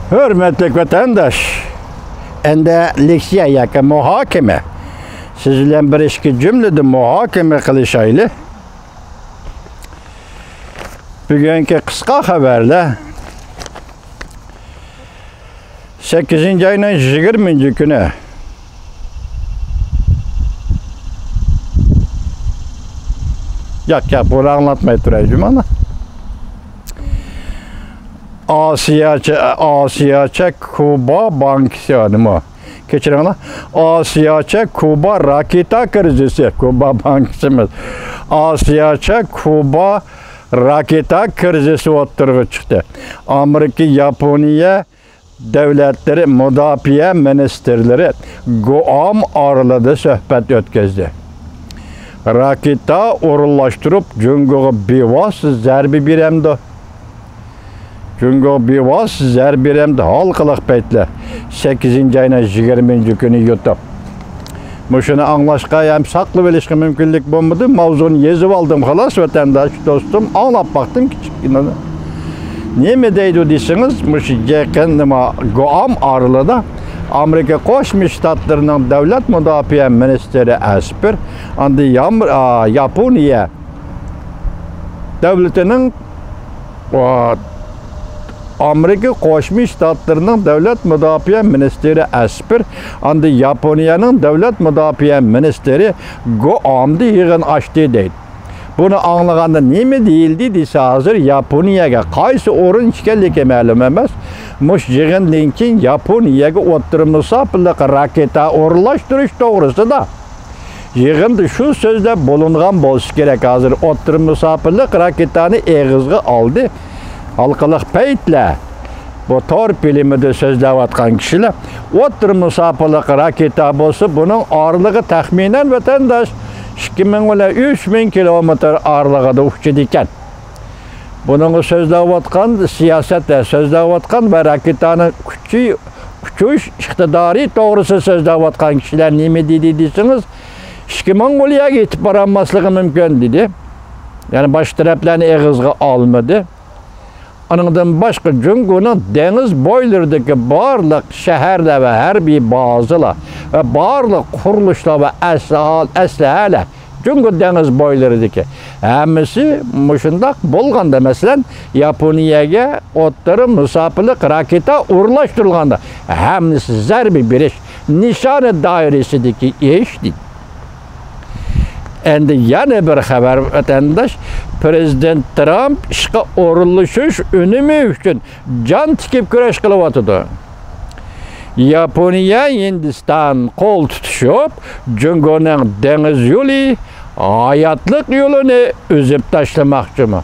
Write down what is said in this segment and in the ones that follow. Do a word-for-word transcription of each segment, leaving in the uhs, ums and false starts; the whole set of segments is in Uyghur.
ھۆرمەتلىك ۋەتەنداش، ئەندى لېكسىيە ياكى مۇھاكىمە. سىز بىلەن بىر ئىككى جۈملىدە مۇھاكىمە قىلىشايلى. بۈگۈنكى قىسقا خەۋەرلەر. سەككىزىنچى ئاينىڭ يىگىرمىنچى كۈنى. ياق، ياق، بۇنى ئاڭلاتماي تۇراي جۇمانا. ئاسىياچە، ئاسىياچە كۇبا بانكىسى نېمە؟ كەچۈرۈڭلار. ئاسىياچە كۇبا راكېتا كىرىزىسى. كۇبا بانكىسى ئەمەس. ئاسىياچە كۇبا راكېتا كىرىزىسى ئوتتۇرىغا چىقتى. ئامېرىكا، ياپونىيە دۆلەتلىرى مۇداپىئە مىنىستىرلىرى گۇئام ئارىلىدا سۆھبەت ئۆتكۈزدى. راكېتا ئورۇنلاشتۇرۇپ، جۇڭگوغا بىۋاسىتە زەربە بېرەمدۇ؟ جۇڭگو بىۋاسىتە زەربە بېرەمدۇ؟ ھالقىلىق پەيتلەر. سەككىزىنچى ئاينىڭ يىگىرمىنچى كۈنى يۇتۇپ. مۇشۇنى ئاڭلاشقا ھەم ساقلىۋېلىشقا مۇمكىنلىك بولمىدى. ماۋزۇنى يېزىۋالدىم خالاس، ۋەتەنداش دوستۇم، ئاڭلاپ باقتىم كىچىككىنە. نېمە دەيدۇ دېسىڭىز، مۇشۇ يېقىن نېمە، گۇئام ئارىلىدا ئامېرىكا قوشما شتاتلىرىنىڭ دۆلەت مۇداپىئە مىنىستىرى ئەسپىر، ئاندىن يام-، ئا، ياپونىيە دۆلىتىنىڭ، ئا، ئامېرىكا قوشما شتاتلىرىنىڭ دۆلەت مۇداپىئە مىنىستىرى ئەسپىر، ئاندىن ياپونىيەنىڭ دۆلەت مۇداپىئە مىنىستىرى گۇئامدا يىغىن ئاچتى دەيدۇ. بۇنى ئاڭلىغاندا نېمە دېيىلدى دېسە، ھازىر ياپونىيەگە قايسى ئورۇن ئىكەنلىكى مەلۇم ئەمەس. مۇشۇ يىغىندىن كېيىن ياپونىيەگە ئوتتۇرا مۇساپىلىق راكېتا ئورۇنلاشتۇرۇش توغرىسىدا يىغىندا شۇ سۆزلەر بولۇنغان بولسا كېرەك. ھازىر ئوتتۇرا مۇساپىلىق راكېتانى ئېغىزغا ئالدى. ھالقىلىق پەيتلەر، بۇ تور پىلىمىدا سۆزلەۋاتقان كىشىلەر، ئوتتۇرا مۇساپىلىق راكېتا بولسا، بۇنىڭ ئارىلىقى تەخمىنەن، ۋەتەنداش، ئىككى مىڭ بىلەن ئۈچ مىڭ كىلومېتىر ئارىلىقىدا ئۇچىدىكەن. بۇنىڭغا سۆزلەۋاتقان، سىياسەت سۆزلەۋاتقان ۋە راكېتانىڭ كۈچى، ئۇچۇش ئىقتىدارى توغرىسىدا سۆزلەۋاتقان كىشىلەر نېمە دېدى دېسىڭىز، ئىككى مىڭ ئۇلىياگە يېتىپ بارالماسلىقى مۇمكىن دېدى. يەنى باشقا تەرەپلەرنى ئېغىزغا ئالمىدى. ئانىڭدىن باشقا، جۇڭگونىڭ دېڭىز بويلىرىدىكى بارلىق شەھەرلەر ۋە ھەربىي بازىلار ۋە بارلىق قۇرۇلۇشلار ۋە ئەسلىھە-، ئەسلىھەلەر، جۇڭگو دېڭىز بويلىرىدىكى ھەممىسى مۇشۇنداق بولغاندا، مەسىلەن، ياپونىيەگە ئوتتۇرا مۇساپىلىق راكېتا ئورۇنلاشتۇرۇلغاندا، ھەممىسى زەربە بېرىش نىشانى دائىرىسىدىكى ئىش دېدى. ئەندى يەنە بىر خەۋەر، ۋەتەنداش. پىرېزىدېنت ترامپ ئىشقا ئورۇنلىشىش ئۈنۈمى ئۈچۈن جان تىكىپ كۈرەش قىلىۋاتىدۇ. ياپونىيە، ھىندىستان قول تۇتۇشۇپ، جۇڭگونىڭ دېڭىز يولى، ھاياتلىق يولىنى ئۈزۈپ تاشلىماقچىمۇ؟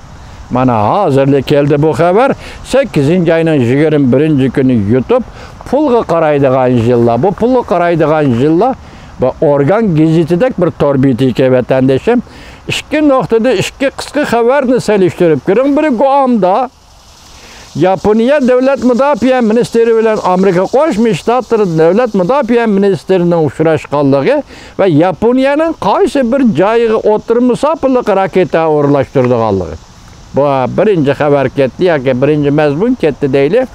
مانا، ھازىرلا كەلدى بۇ خەۋەر. سەككىزىنچى ئاينىڭ يىگىرمە بىرىنچى كۈنى يۇتۇپ، پۇلغا قارايدىغان يىللار. بۇ پۇلغا قارايدىغان يىللار، بۇ ئورگان گېزىتىدەك بىر تور بېتىكەن، ۋەتەندىشىم. ئىككى نۇقتىدا ئىككى قىسقا خەۋەرنى سېلىشتۇرۇپ كۆرۈڭ. بىرى گۇئامدا ياپونىيە دۆلەت مۇداپىئە مىنىستىرى بىلەن ئامېرىكا قوشما شتاتلىرى دۆلەت مۇداپىئە مىنىستىرىنىڭ ئۇچراشقانلىقى ۋە ياپونىيەنىڭ قايسى بىر جايىغا ئوتتۇرا مۇساپىلىق راكېتا ئورۇنلاشتۇرىدىغانلىقى. بۇ بىرىنچى خەۋەر كەتتى ياكى بىرىنچى مەزمۇن كەتتى دەيلى.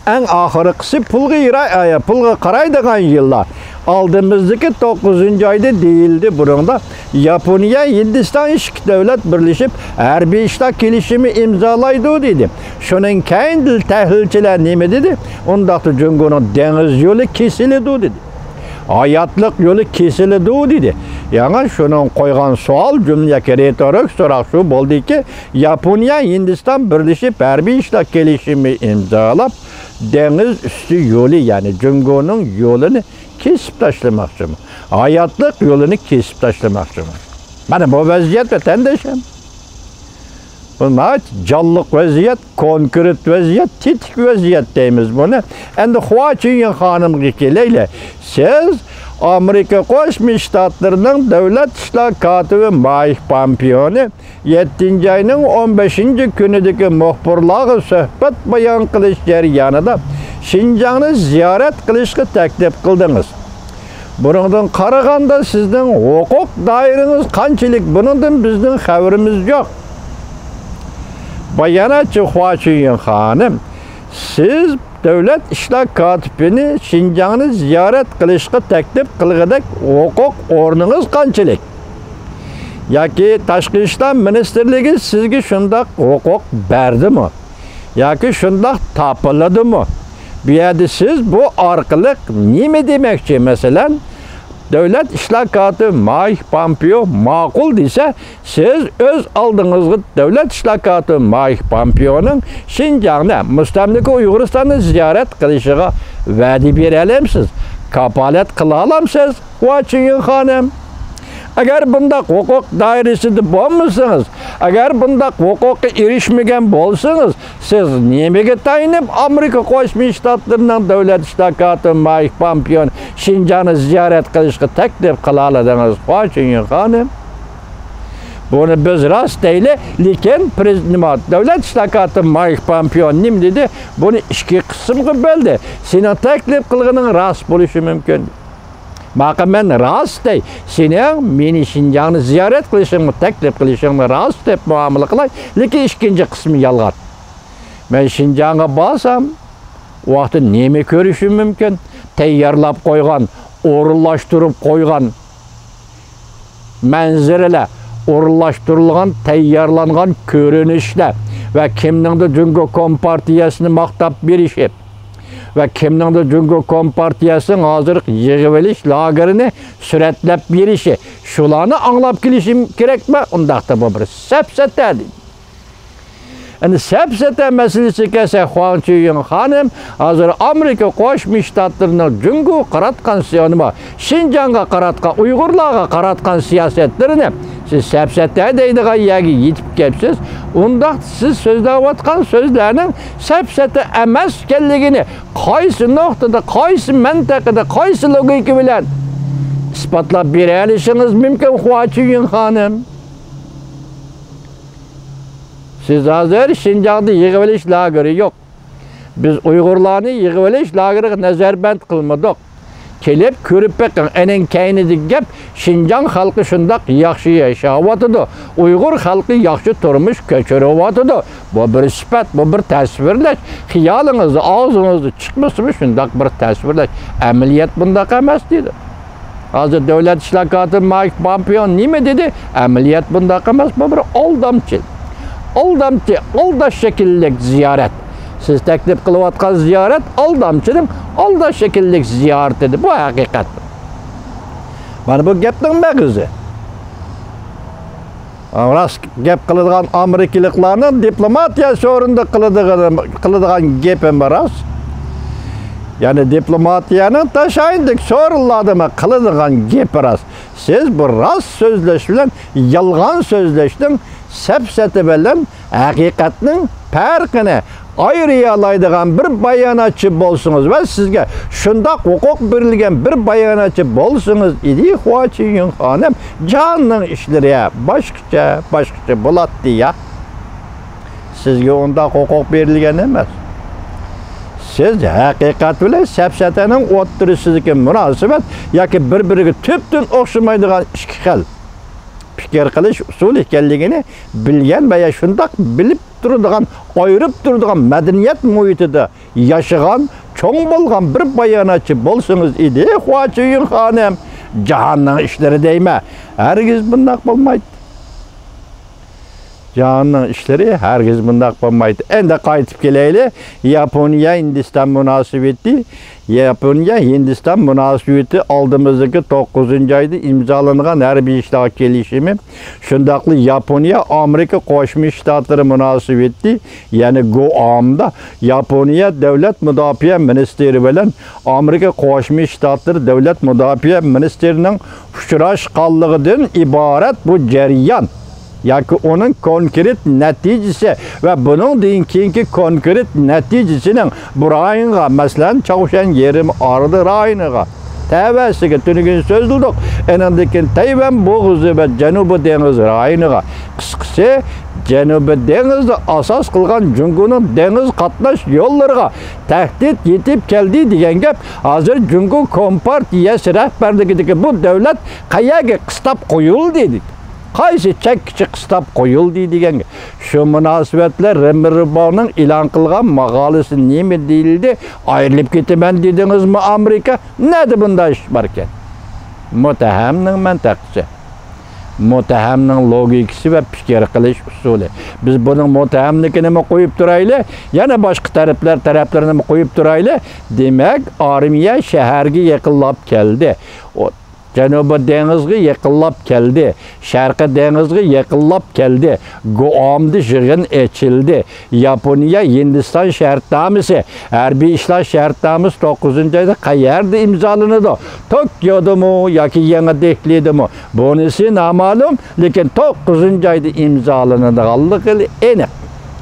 ئەڭ ئاخىرقىسى پۇلغا يىراي-، ئايا، پۇلغا قارايدىغان يىللار. ئالدىمىزدىكى توققۇزىنچى ئايدا دېيىلدى بۇنىڭدا، ياپونىيە، ھىندىستان ئىككى دۆلەت بىرلىشىپ ھەربىي ئىشلار كېلىشىمى ئىمزالايدۇ دېدى. شۇنىڭ كەينىدىن تەھلىلچىلەر نېمە دېدى؟ ئۇنداقتا جۇڭگونىڭ دېڭىز يولى كېسىلىدۇ دېدى. ھاياتلىق يولى كېسىلىدۇ دېدى. يەنى شۇنىڭ قويغان سوئال، جۈملە ياكى رېتورىك سوراق شۇ بولدىكى، ياپونىيە، ھىندىستان بىرلىشىپ ھەربىي ئىشلار كېلىشىمى ئىمزالاپ، دېڭىز ئۈستى يولى، يەنى جۇڭگونىڭ يولىنى كېسىپ تاشلىماقچىمۇ؟ ھاياتلىق يولىنى كېسىپ تاشلىماقچىمۇ؟ مانا بۇ ۋەزىيەت، ۋەتەندىشىم. بۇ ناھايىتى جانلىق ۋەزىيەت، كونكرېت ۋەزىيەت، تېتىك ۋەزىيەت دەيمىز بۇنى. ئەمدى خۇا چۈنيىڭ خانىمغا كېلەيلى. سىز ئامېرىكا قوشما شتاتلىرىنىڭ دۆلەت ئىشلار كاتىپى مايك پومپېئونى يەتتىنچى ئاينىڭ ئون بەشىنچى كۈنىدىكى مۇخبىرلارغا سۆھبەت بايان قىلىش جەريانىدا شىنجاڭنى زىيارەت قىلىشقا تەكلىپ قىلدىڭىز. بۇنىڭدىن قارىغاندا، سىزنىڭ ھوقۇق دائىرىڭىز قانچىلىك، بۇنىڭدىن بىزنىڭ خەۋىرىمىز يوق. باياناتچى خۇا چۈنيىڭ خانىم سىز دۆلەت ئىشلار كاتىپىنى شىنجاڭنى زىيارەت قىلىشقا تەكلىپ قىلغۇدەك ھوقۇق ئورنىڭىز قانچىلىك؟ ياكى تاشقى ئىشلار مىنىستىرلىكى سىزگە شۇنداق ھوقۇق بەردىمۇ؟ ياكى شۇنداق تاپىلىدىمۇ؟ بۇ يەردە سىز بۇ ئارقىلىق نېمە دېمەكچى؟ مەسىلەن، دۆلەت ئىشلار كاتىپى مايك پامپېئو ماقۇل دېسە، سىز ئۆز ئالدىڭىزغا دۆلەت ئىشلار كاتىپى مايك پامپېئونىڭ شىنجاڭنى مۇستەملىكە ئۇيغۇرىستاننى زىيارەت قىلىشىغا ۋەدە بېرەلەمسىز؟ كاپالەت قىلالامسىز؟ ۋاچىيۈن خانىم، ئەگەر بۇنداق ھوقۇق دائىرىسىدە بولمىسىڭىز، ئەگەر بۇنداق ھوقۇققا ئېرىشمىگەن بولسىڭىز، سىز نېمىگە تايىنىپ ئامېرىكا قوشما شتاتلىرىنىڭ دۆلەت ئىشلار كاتىپى مايك پامپېئونى شىنجاڭنى زىيارەت قىلىشقا تەكلىپ قىلالىدىڭىز، ۋاچىيۈن خانىم؟ بۇنى بىز راست دەيلى، لېكىن پرېز-، نېمە، دۆلەت ئىشلار كاتىپى مايك پامپېئو نېمە دېدى؟ بۇنى ئىككى قىسىمغا بۆلدى. سېنىڭ تەكلىپ قىلغىنىڭ راست بولۇشى مۇمكىن. ماقۇل، مەن راست دەي، سېنىڭ مېنى شىنجاڭنى زىيارەت قىلىشىڭنى تەكلىپ قىلىشىڭنى راست دەپ مۇئامىلە قىلاي، لېكىن ئىككىنچى قىسمى يالغان. مەن شىنجاڭغا بارسام، ئۇ ۋاقىتتا نېمە كۆرۈشۈم مۇمكىن؟ تەييارلاپ قويغان، ئورۇنلاشتۇرۇپ قويغان مەنزىرىلەر، ئورۇنلاشتۇرۇلغان، تەييارلانغان كۆرۈنۈشلەر ۋە كىمنىڭدۇر جۇڭگو كومپارتىيەسىنى ماختاپ بېرىشى ۋە كىمنىڭدۇر جۇڭگو كومپارتىيەسىنىڭ ھازىرقى يىغىۋېلىش لاگېرىنى سۈرەتلەپ بېرىشى، شۇلارنى ئاڭلاپ كېلىشىم كېرەكمۇ؟ ئۇنداقتا بۇ بىر سەپسەتە دېدى. ئەمدى سەپسەتە مەسىلىسىگە كەلسەك، خۇاڭ چۈيۈڭ خانىم، ھازىر ئامېرىكا قوشما شتاتلىرىنىڭ جۇڭگوغا قاراتقان سىياسىتى بار، شىنجاڭغا قاراتقان، ئۇيغۇرلارغا قاراتقان سىياسەتلىرىنى سىز سەپسەتە دەيدىغان يەرگە يېتىپ كەپسىز. ئۇنداق سىز سۆزلەۋاتقان سۆزلەرنىڭ سەپسەتە ئەمەس ئىكەنلىكىنى قايسى نۇقتىدا، قايسى مەنتىقىدە، قايسى لوگىكا بىلەن ئىسپاتلاپ بېرەلىشىڭىز مۇمكىن، خۇاڭ چۈيۈڭ خانىم؟ سىز ھازىر شىنجاڭدا يىغىۋېلىش لاگېرى يوق. بىز ئۇيغۇرلارنى يىغىۋېلىش لاگېرىغا نەزەربەند قىلمىدۇق. كېلىپ كۆرۈپ بېقىڭ، ئېنىڭ كەينىدىكى گەپ، شىنجاڭ خەلقى شۇنداق ياخشى ياشاۋاتىدۇ، ئۇيغۇر خەلقى ياخشى تۇرمۇش كەچۈرۈۋاتىدۇ. بۇ بىر سۈپەت، بۇ بىر تەسۋىرلەش. خىيالىڭىزدا، ئاغزىڭىزدا چىقمىسىمۇ شۇنداق بىر تەسۋىرلەش. ئەمەلىيەت بۇنداق ئەمەس دېدى. ھازىر دۆلەت ئىشلار كاتىپى مايك پامپېئو نېمە دېدى؟ ئەمەلىيەت بۇنداق ئەمەس، بۇ بىر ئالدامچى. ئالدامچى، ئالداش شەكىللىك زىيارەت. سىز تەكلىپ قىلىۋاتقان زىيارەت ئالدامچىنىڭ ئالداش شەكىللىك زىيارىتى، بۇ ھەقىقەت. مانا بۇ گەپنىڭ مەغزى. راست گەپ قىلىدىغان ئامېرىكىلىقلارنىڭ دىپلوماتىيە سورۇنىدا قىلىدىغان، قىلىدىغان گېپىمۇ راست. يەنى دىپلوماتىيەنىڭ تاشلايدىغان سورۇنلاردىمۇ قىلىدىغان گېپى راست. سىز بۇ راست سۆزلەش بىلەن يالغان سۆزلەشنىڭ، سەپسەتە بىلەن ھەقىقەتنىڭ پەرقىنى ئايرىيالايدىغان بىر باياناتچى بولسىڭىز ۋە سىزگە شۇنداق ھوقۇق بېرىلگەن بىر باياناتچى بولسىڭىز ئىدى، خۇاچىيۈن خانىم، جاھاننىڭ ئىشلىرى باشقىچە، باشقىچە بولاتتى يا. سىزگە ئۇنداق ھوقۇق بېرىلگەن ئەمەس. سىز ھەقىقەت بىلەن سەپسەتەنىڭ ئوتتۇرىسىدىكى مۇناسىۋەت ياكى بىر-بىرىگە تۈپتىن ئوخشىمايدىغان ئىككى خىل پىكىر قىلىش ئۇسۇلى ئىكەنلىكىنى بىلگەن ۋە يا شۇنداق بىلىپ تۇرىدىغان، ئايرىپ تۇرىدىغان مەدەنىيەت مۇھىتىدا ياشىغان، چوڭ بولغان بىر باياناتچى بولسىڭىز ئىدى، خۇاچىيۈن خانىم، جاھاننىڭ ئىشلىرى دەيمەن، ھەرگىز بۇنداق بولمايدۇ. جاھاننىڭ ئىشلىرى ھەرگىز بۇنداق بولمايدۇ. ئەمدى قايتىپ كېلەيلى. ياپونىيە، ھىندىستان مۇناسىۋىتى. ياپونىيە، ھىندىستان مۇناسىۋىتى ئالدىمىزدىكى توققۇزىنچى ئايدا ئىمزالانغان ھەربىي ئىشلار كېلىشىمى، شۇنداقلا ياپونىيە، ئامېرىكا قوشما شتاتلىرى مۇناسىۋىتى، يەنى گۇئامدا ياپونىيە دۆلەت مۇداپىئە مىنىستىرى بىلەن ئامېرىكا قوشما شتاتلىرى دۆلەت مۇداپىئە مىنىستىرىنىڭ ئۇچراشقانلىقىدىن ئىبارەت بۇ جەريان ياكى ئۇنىڭ كونكرېت نەتىجىسى ۋە بۇنىڭدىن كېيىنكى كونكرېت نەتىجىسىنىڭ بۇ رايونغا، مەسىلەن، چاۋشيەن يېرىم ئارىلى رايونىغا، تەۋەسىگە تۈنۈگۈن سۆزلىدۇق. ئېنىڭدىن كېيىن تەيۋەن بوغۇزى ۋە جەنۇبىي دېڭىز رايونىغا، قىسقىسى، جەنۇبىي دېڭىزنى ئاساس قىلغان جۇڭگونىڭ دېڭىز قاتناش يوللىرىغا تەھدىت يېتىپ كەلدى دېگەن گەپ ھازىر جۇڭگو كومپارتىيەسى رەھبەرلىكىدىكى بۇ دۆلەت قەيەرگە قىستاپ قويۇلدى؟ قايسى چەككىچە قىستاپ قويۇلدى دېگەنگە. شۇ مۇناسىۋەت بىلەن رېمېرباغنىڭ ئېلان قىلغان ماقالىسى نېمە دېيىلدى؟ ئايرىلىپ كېتىمەن دېدىڭىزمۇ ئامېرىكا؟ نەدە بۇنداق ئىش باركەن؟ مۇتتەھەمنىڭ مەنتىقىسى، مۇتتەھەمنىڭ لوگىكىسى ۋە پىكىر قىلىش ئۇسۇلى. بىز بۇنىڭ مۇتتەھەمنىكىنىمۇ قويۇپ تۇرايلى، يەنە باشقا تەرەپلەر تەرەپلىرىنىمۇ قويۇپ تۇرايلى. دېمەك، ئارمىيە شەھەرگە يېقىنلاپ كەلدى. ئۇ جەنۇبىي دېڭىزغا يېقىنلاپ كەلدى. شەرقىي دېڭىزغا يېقىنلاپ كەلدى. گۇئامدا يىغىن ئېچىلدى. ياپونىيە، ھىندىستان شەرتنامىسى، ھەربىي ئىشلار شەرتنامىسى توققۇزىنچى ئايدا قەيەردە ئىمزالىنىدۇ؟ توكيودىمۇ ياكى يېڭى دېھلىدىمۇ؟ بۇنىسى نامەلۇم، لېكىن توققۇزىنچى ئايدا ئىمزالىنىدىغانلىقى ئېنىق.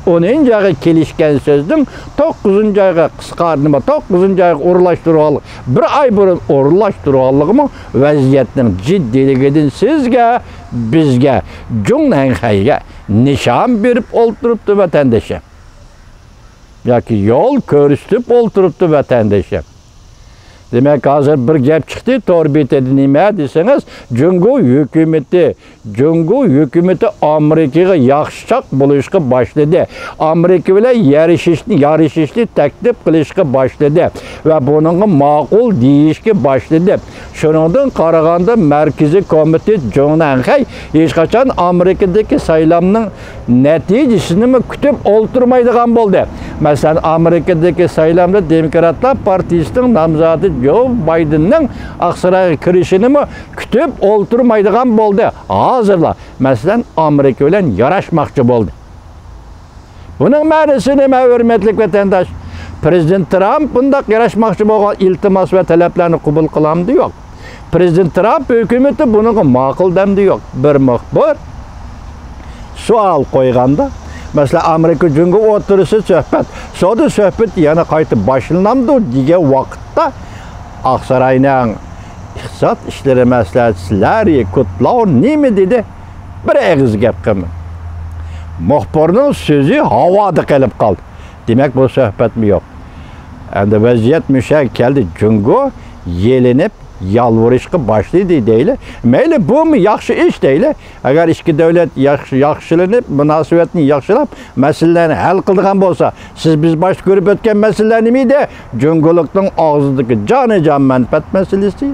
ئونىنچى ئايغا كېلىشكەن سۆزنىڭ توققۇزىنچى ئايغا قىسقا، نېمە، توققۇزىنچى ئايغا ئورۇنلاشتۇرۇۋال-، بىر ئاي بۇرۇن ئورۇنلاشتۇرغانلىقىمۇ ۋەزىيەتنىڭ جىددىيلىكىدىن سىزگە، بىزگە، جۇڭنەنخەيگە نىشان بېرىپ ئولتۇرۇپتۇ، ۋەتەندىشىم. ياكى يول كۆرسىتىپ ئولتۇرۇپتۇ، ۋەتەندىشىم. دېمەك، ھازىر بىر گەپ چىقتى تور بېتىدە. نېمە دېسىڭىز، جۇڭگو ھۆكۈمىتى، جۇڭگو ھۆكۈمىتى ئامېرىكىغا ياخشىچاق بولۇشقا باشلىدى. ئامېرىكا بىلەن يارىشىشنى، يارىشىشنى تەكلىپ قىلىشقا باشلىدى ۋە بۇنىڭغا ماقۇل دېيىشكە باشلىدى. شۇنىڭدىن قارىغاندا، مەركىزىي كومىتېت جۇڭنەنخەي ھېچقاچان ئامېرىكىدىكى سايلامنىڭ نەتىجىسىنىمۇ كۈتۈپ ئولتۇرمايدىغان بولدى. مەسىلەن، ئامېرىكىدىكى سايلامدا دېموكراتلار پارتىيىسىنىڭ نامزاتى جو بايدېننىڭ ئاقسارايغا كىرىشىنىمۇ كۈتۈپ ئولتۇرمايدىغان بولدى. ھازىرلا، مەسىلەن، ئامېرىكا بىلەن ياراشماقچى بولدى. بۇنىڭ مەنىسى نېمە، ھۆرمەتلىك ۋەتەنداش؟ پىرېزىدېنت ترامپ بۇنداق ياراشماقچى بولغان ئىلتىماس ۋە تەلەپلەرنى قوبۇل قىلامدۇ؟ يوق. پىرېزىدېنت ترامپ ھۆكۈمىتى بۇنىڭغا ماقۇل دەمدۇ؟ يوق. بىر مۇخبىر سوئال قويغاندا، مەسىلەن، ئامېرىكا جۇڭگو ئوتتۇرىسىدا سۆھبەت، سودا سۆھبىتى يەنە قايتا باشلىنامدۇ دېگەن ۋاقىتتا، ئاقساراينىڭ ئىقتىساد ئىشلىرى مەسلىھەتچىسى لاررى كۇدلوۋ نېمە دېدى؟ بىر ئېغىز گەپ قىلمىدى. مۇخبىرنىڭ سۆزى ھاۋادا قېلىپ قالدى. دېمەك، بۇ سۆھبەتمۇ يوق. ئەمدى ۋەزىيەت مۇشۇ يەرگە كەلدى. جۇڭگو يېلىنىپ، يالۋۇرۇشقا باشلىدى دەيلى. مەيلى، بۇمۇ ياخشى ئىش دەيلى. ئەگەر ئىككى دۆلەت ياخشى، ياخشىلىنىپ، مۇناسىۋەتنى ياخشىلاپ، مەسىلىلەرنى ھەل قىلىدىغان بولسا، سىز بىز باشتا كۆرۈپ ئۆتكەن مەسىلىلەر نېمە ئىدى؟ جۇڭگولۇقنىڭ ئاغزىدىكى جانىجان مەنپەئەت مەسىلىسى،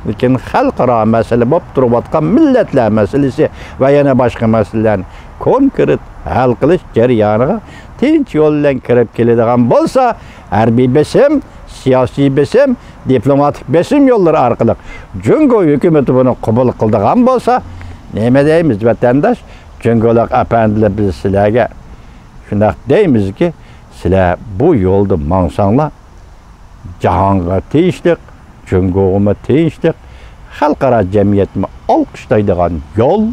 لېكىن خەلقئارا مەسىلە بولۇپ تۇرۇۋاتقان مىللەتلەر مەسىلىسى ۋە يەنە باشقا مەسىلىلەرنى كونكرېت ھەل قىلىش جەريانىغا تىنچ يول بىلەن كىرىپ كېلىدىغان بولسا، ھەربىي بېسىم، سىياسىي بېسىم، دىپلوماتىك بېسىم يوللىرى ئارقىلىق جۇڭگو ھۆكۈمىتى بۇنى قوبۇل قىلىدىغان بولسا، نېمە دەيمىز، ۋەتەنداش؟ جۇڭگولۇق ئەپەندىلەر، بىز سىلەرگە شۇنداق دەيمىزكى، سىلەر بۇ يولدا ماڭساڭلار، جاھانغا تىنچلىق، جۇڭگوغىمۇ تىنچلىق، خەلقئارا جەمئىيەتمۇ ئالقىشلايدىغان يول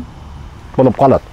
بولۇپ قالىدۇ.